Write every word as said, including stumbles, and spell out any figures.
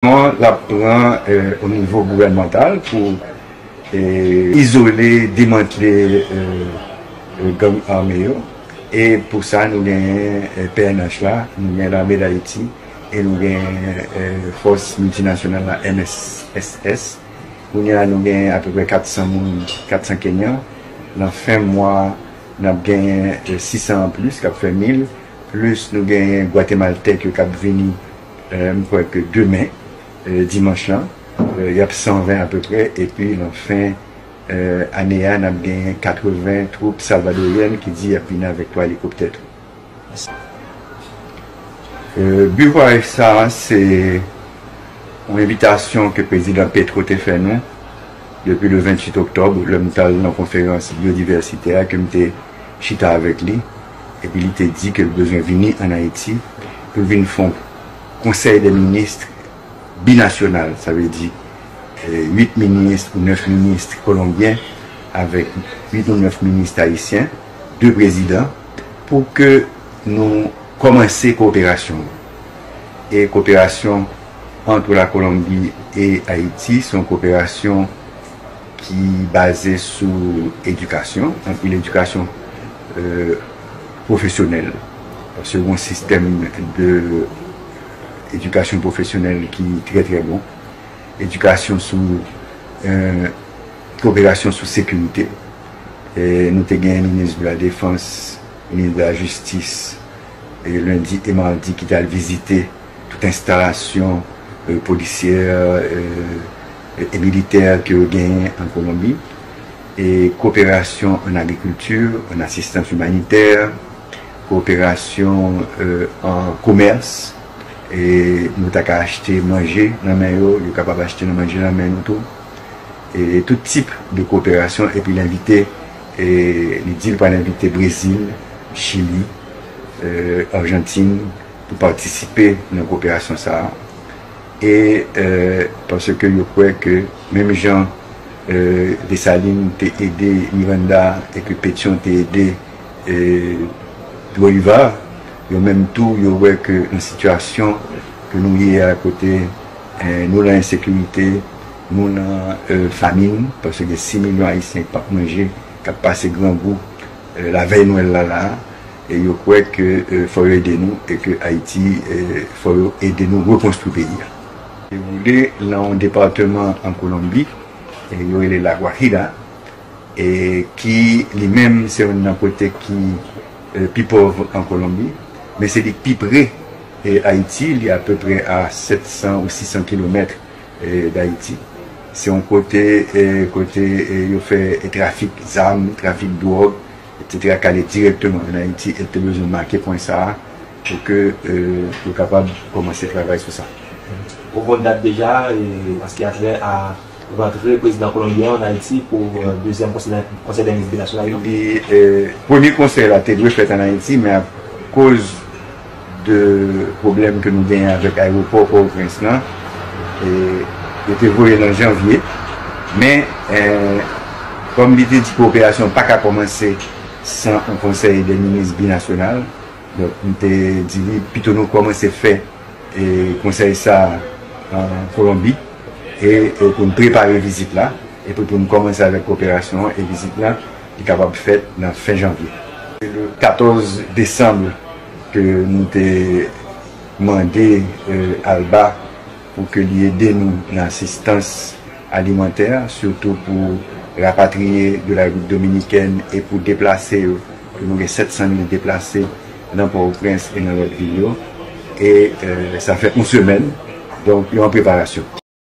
L ap pran, eh, o nivo gouvènmantal pou, eh, izole, demantle, eh, eh, gang ame yo. E pou sa, nou genyen, eh, P N H la, nou genyen Lame d Ayiti, e nou genyen, eh, fòs miltinasyonal la, M S S S. Kounye a, nou genyen apeprè kat san moun, kat san Kenyan. Nan fen mwa, n ap genyen, eh, sis san anplis, k ap fè mil. Plis nou genyen Gwatemaltèk yo k ap vini, eh, m kwè ke demen, eh, dimanch lan, eh, y ap san ven apeprè, epi nan fen, eh, ane a, n ap genyen katreven twoup salvadoryèn ki di y ap vini avèk twa elikoptè tou. Eh, Biwo sa a, se yon envitasyon ke Prezidan Petro te fè nou depi le venntuit oktòb, lè m t al nan konferans byodivèsitè a, ke m te chita avèk li, epi li te di ke l bezwen vini ann Ayiti pou l vin fè yon konsèy dè minis binasyonal, sa vle di, eh, uit minis ou nèf minis kolonbyen avèk uit ou nèf minis ayisyen, de prezidan, pou ke nou kòmanse koperasyon. E koperasyon ant la Kolonbi e Ayiti, se yon koperasyon ki baze sou edikasyon, anpil edikasyon, eh, pwofesyonèl. Paske gen yon sistèm de edikasyon pwofesyonèl ki trè, trè bon. Edikasyon sou, eh, koperasyon sou sekirite. Eh, nou te gen minis de la defans, minis de la jistis, eh, lendi e madi ki t al vizite tout enstalasyon, eh, polisyè, eh, e militè ke yo genyen an Kolonbi, e koperasyon an agrikilti, an asistans imanitè, koperasyon, eh, an komès, e nou ta ka achte manje nan men yo, yo kapab achte nan manje nan men nou tou. E tout tip de koperasyon, epi l envite, e li di l pral envite Brezil, Chili, eh, Ajantin, pou patisipe nan koperasyon sa a. E, eh, paske yo kwè ke menm jan, eh, Desalin te ede Miranda e ke Petyon te ede, eh, Bolivar, yo menm tou, yo wè ke nan sitiyasyon ke nou ye a, kote, eh, nou nan ensekirite, nou nan, eh, famin, paske gen sis milyon Ayisyen k p ap manje, k ap pase grangou, eh, lavèy Nwèl la, la a, e yo kwè ke, eh, fò yo ede nou, e ke Ayiti, eh, fò yo ede nou rekonstwi peyi a. Dewoule nan yon depatman an Kolonbi, e yo rele La Guajira, e ki li menm se youn nan kote ki, eh, pi pòv an Kolonbi, men se li k pi pre, eh, Ayiti, li apeprè a sèt san ou sis san kilomèt, eh, d Ayiti. Se yon kote, eh, kote, eh, yo fè, eh, trafik zam, trafik dwòg, etsetera, k ale dirèkteman ann Ayiti, e l te bezwen make pwen sa a pou ke, eh, yo kapab kòmanse travay sou sa. Ou konn dat deja, eh, an se ki a trè a rantre prezidan kolonbyen an Ayiti pou, eh, dezyèm konsèy, konsèy dè minis binasyonal yo? Li, eh, premye konsèy la te dwe fèt ann Ayiti, men akoz de pwoblèm ke nou genyen avèk ayewopò Pòtoprens lan, e yo te voye l an janvye. Men, eh, kòm li te di ke operasyon pa ka kòmanse san yon konsèy dè minis binasyonal, donk, m te di li, pito nou kòmanse fè, e, konsèy sa a an Kolonbi, e, e pou n prepare vizit la, epi pou n kòmanse avèk koperasyon an, e vizit la, li kapab fèt nan fen janvye. Se le katòz desanm ke nou te mande, eh, Alba pou ke li ede nou nan asistans alimantè, sitou pou rapatriye de la Repiblik Dominikèn e pou deplase yo. Ke nou gen sèt san mil deplase nan Pòtoprens e nan lòt vil yo. E, eh, sa fè yon semèn, donk, yo an preparasyon.